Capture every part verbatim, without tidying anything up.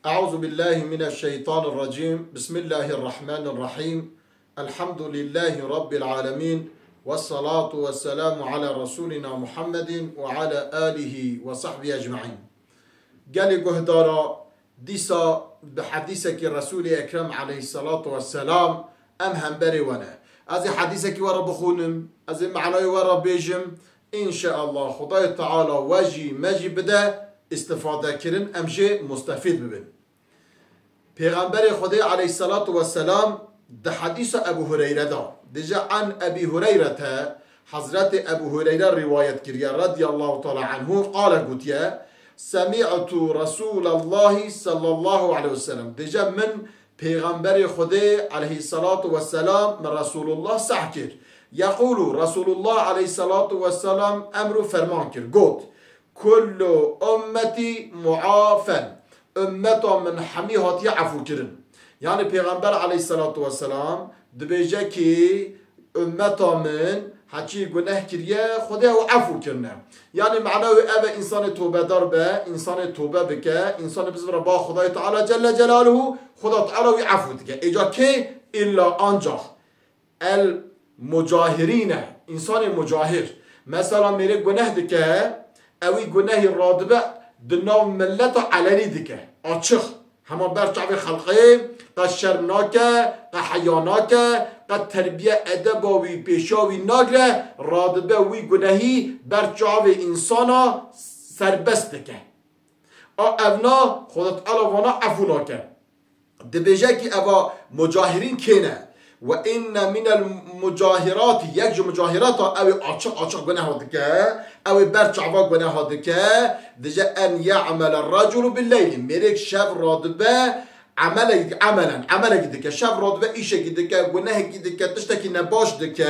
أعوذ بالله من الشيطان الرجيم. بسم الله الرحمن الرحيم. الحمد لله رب العالمين. والصلاة والسلام على رسولنا محمد وعلى آله وصحبه أجمعين. Gelê guhdara, dîsa bi hedîsekî Resûlê Ekrem aleyhissalatu vesselam em hemberê we ne. Ez ê hedîsekî we re bixwînim, ez ê manayê we re bêjim. Înşeallah Xwedayê Teala we jî me jî bide îstifadekirin, em jê mustefîd bibin. Pêxemberê Xwedê aleyhissalatu vesselam di hedîsa Ebu Hureyre de dije, an Ebî Hureyrete, Hezretê Ebu Hureyre rîwayet kiriye, radiyallahu teala anhu, qale gotiye, Semî'tu Resûlallahi sallallahu aleyhi ve sellem. Dije, min Pêxemberê Xwedê aleyhissalatu vesselam, min Resulullah seh kir. Yeqûlu, Resulullah aleyhissalatu vesselam emr û ferman kir, got, Kullu ummetî muafen. Ummeta min hemî hatiye efûkirin. Yani Pêxember aleyhissalatu vesselam dibêje ki, ummeta min heçî guneh kiriye, Xwedê ew efû kirine. Yani mana wê ev e, însanê tobedar be, însanê tobe bike, însanê bizvira ba Xwedayê Teala Celle Celaluhu, Xweda Teala wî efû dike. Êca kê? Îlla ancax el mucahirîne, însanê mucahir. Mesela mêrê guneh dike, ewî gunehî radibe di nav milleta elenî dike, açix. Hema ber çavê xelqê, qe şerm nake, qe heya nake, qe terbiye edeba wî pêşiya wî nagre, radibe wî gunehî ber çavê însana serbest dike. A evna Xweda Teala vana efû nake. Dibêje ki eva mucahirîn kê ne? Ve inne minel mucahirati, yek ji mucahirata ew ê açiq açiq guneha dike, ew ê ber çava guneha dike, dije en ye'mele reculu billeyli, mêrek şev radibe, emelek, emelen, emelekî dike, şev radibe, îşekî dike, gunehekî dike, tiştekî nebaş dike,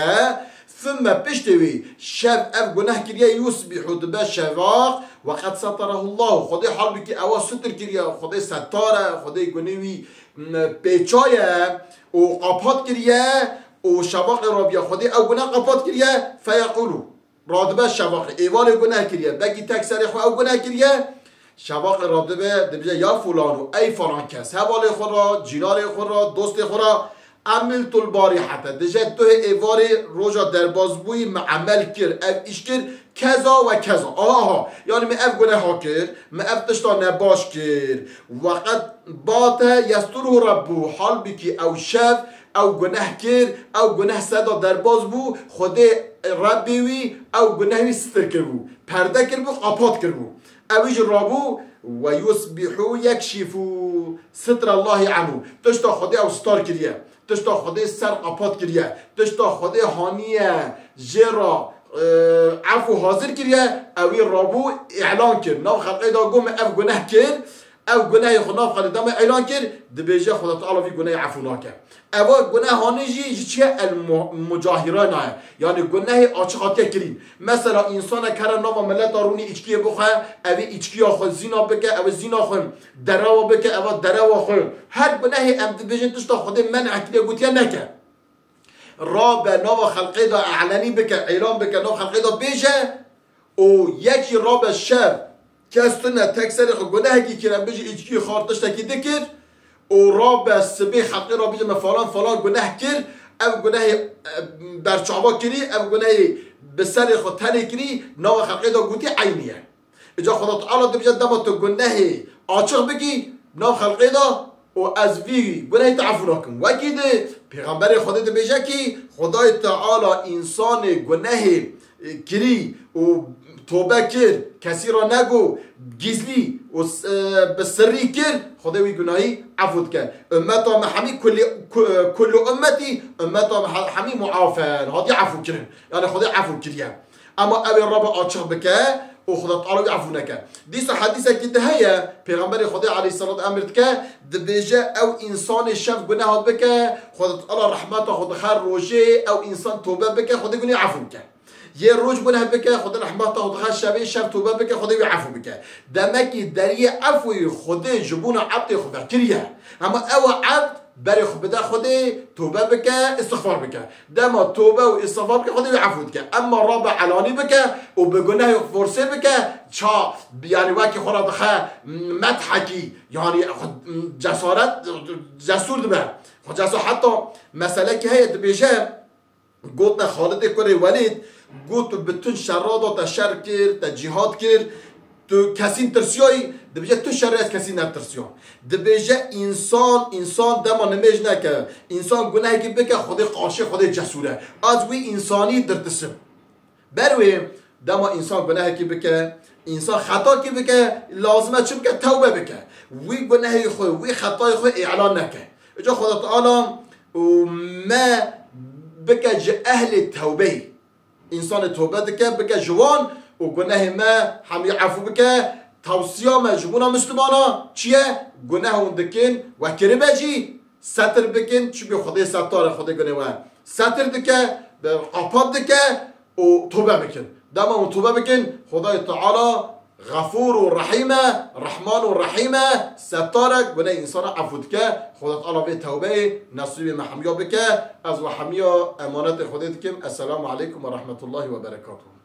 Thumme piştê wî şev ev guneh kiriye, yusbihu dibe şevaq, ve qed seterehullahu. Xwedê halbikî ewa sitir kiriye, Xwedê settar e, Xwedê gunê wî, m, pêça ye û qapat kiriye û şevaqê rabiye Xwedê ew guneh qapat kiriye, feyequlu. Radibe şevaqê, êvarê guneh kiriye, belkî tek serê xwe ew guneh kiriye, şevaqê radibe dibije ya fulanu, ey falan kes, hevalê xwe ra, cînarê xwe ra, dostê xwe ra, Emiltul barîhete, dije tu hê êvarê roja derbazbûyî me emel kir, ev îş kir, keza ve keza. Aha, aha. Yani me ev guneha kir, me ev tişta nebaş kir. Ve qed bate yesturuhu Rabbu. Halbikî ew şev, ew guneh kir, ew guneh seda derbaz bû, Xwedê Rebbê wî ew guneh wî sitir kiribû. Perde kiribû, qapat kiribû. Ew jî rabû, ve yusbihu yekşifu sitrallahi anhu. Tişta Xwedê ew star kiriye. Tişta Xwedê ser qapat kiriye. Tişta Xwedê haniye jê re, e, efû hazir kiriye. Ewî rabû îlan kir. Nav xelqê de got me ev guneh kir. Ev gunehê xwe nav xelqê de me îlan kir. Dibêje Xweda Teala vî gunehê efû nake. Eva gunehane jî ji çi ye? El mu-, mucahirana ye. Yani gunehê açiq hatiye kirîn. Mesela, însanek here nava mileta rûnî îçkiyê bixwe, ev ê îçkiya xwe zîna bike, ev ê zîna xwe derewa bike, eva derewa xwe. Her gunehê em dibêjin tişta Xwedê men'e kiriye, gotiye neke. Rabe nava xelqê de e'lenî bike, îlan bike, nav xelqê de bêje, û yekî rabe şev, kes tune tek serê xwe gunehekî kir, em bijî îçkî xwar tiştekî dikir, û rabe sibê xelqê re bijî me falan falan guneh kir, ev gunehê, e, berçava kirî, ev gunehê bi serê xwe tenê kirî, nava xelqê de gotî eynî ye. Îca Xweda Teala dibêje dema tu gunehê açiq bikî, nav xelqê de û ez vî gunehê te efû nakim. Wekî di Pêxemberê Xwedê dibêje kî Xwedayê Teala însanê gunehê, e, kirî û tobe kir, kesî re nego, gizlî û s-, e, bi sirrî kir, Xwedê wî gunahî efû dike. Ummeta me hemî kulli, ku-, kullu ummetî, ummeta me he-, hemî muafen, hatiye efû kirin. Yani Xwedê efû kiriye. Ema ew ê rabe açiq bike û Xweda Teala wî efû neke. Dîsa hedîsekî di heye, Pêxemberê Xwedê aleyhisselam emir dike, dibêje, ew însanê şev guneha bike, Xweda Teala rehmeta xwe dixe rojê, ew însan tobe bike, Xwedê gunê efû bike. Yê roj guneh bike, Xwedê rehmeta xwe dixe şevê, şev tobe bike, Xwedê wî efû bike. Demekî deriyê efûyê Xwedê ji bona ebdê xwe vekiriye. Ema ew ebd Berê xwe bide Xwedê, tobe bike, îstixfar bike. Dema tobe û îstixfar bike, Xwedê wî efû dike. Emma rabe elanî bike û bi gunehê forsê bike, ça, yanî wekî xwe re dixe methekî, yanî xwe cesaret, cesûr dibe. Xwe cesûr, heta meselekî heye dibêje, Gote Xalidê kurê Welîd, got, tu bi tun şerra de te şer kir, te cîhad kir, tu kesîn tirsiyayî, dibêje tu şerê ez kesîn netirsiya. Dibêje însan, însan dema nimêj neke, însan gunehekî bike, Xwedê qarşê Xwedê cesûr e. Ez wî însanî dirtisim. Ber wê dema însan gunehekî bike, însan xetakî bike, lazim e çi bike? Tewbe bike. Wî gunehê xwe, wî xetayê xwe îlan neke. Îca Xweda Teala û me bike ji ehlê tewbeyê. Însanê tobe dike, bike ji wan û gunehê me hemî efû bike. Tewsiya me ji bona Mislimana çi ye? Guneh hûn dikin, we kiribe jî setir bikin. Çimkî Xwedê settar e, Xwedê gunê we setir dike, bi qapat dike û tobe bikin. Dema hûn tobe bikin, Xwedayê Teala Xefûr û Rehîm e, Rehman û Rehîm e, settar e, gunehê însana efû dike. Xweda Teala vê tewbeyê nesîbê me hemiya bike. Ez we hemiya emanetê Xwedê dikim. Esselamu aleykum ve rahmetullahi ve berekatuhu.